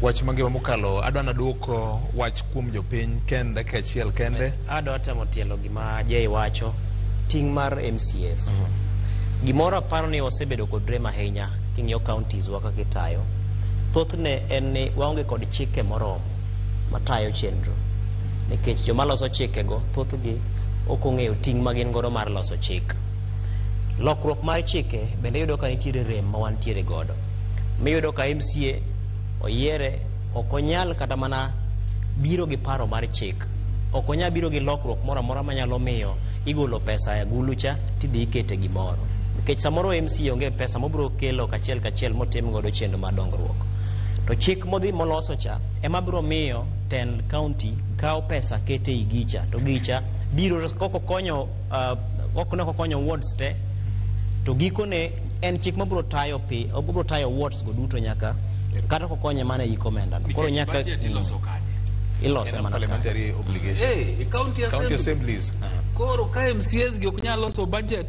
Wach mangima mokalo adwa naduoko wach kuom jopiny kende dakika achiel kende. Adwa temo tielo gima Jay wacho, ting' mar MCAs. Gimoro aparo ni wasebedo kod rem ahinya king'iyo counties wa kaka itayo. Thothne en ni waonge kod chike moromo matayo chenro. Nikech joma loso chikego thothgi ok ong'eyo ting' ma gin godo mar loso chik. Lokruok mar chike bende iyudo ka nitiere rem ma wantiere godo. Miyudo ka MCA oyiere ok onyal kata mana biro gi paro mar chik. Ok onyal biro gi lokruok moro amora manyalo miyo igolo pesa e agulu cha tidhi ikete gimoro. Nikech samoro MCA onge pesa mobiro kelo kachiel kachiel motim godo chenro mar dongruok. To chik modhi moloso cha ema biro miyo tend county kawo pesa kete ei gicha to gicha biro kokonyo ok okonyo wards te to gikone en chik mabiro tayo pi obiro tayo wards go duto nyaka kata kokonye mana e iko omenda no. Koro Nikech nyaka budget iloso kanye? Ilose En a mana kae. Parliamentary obligation. Eh, e county County assembly. assemblies. Koro ka MCAs gi ok nyal loso budget.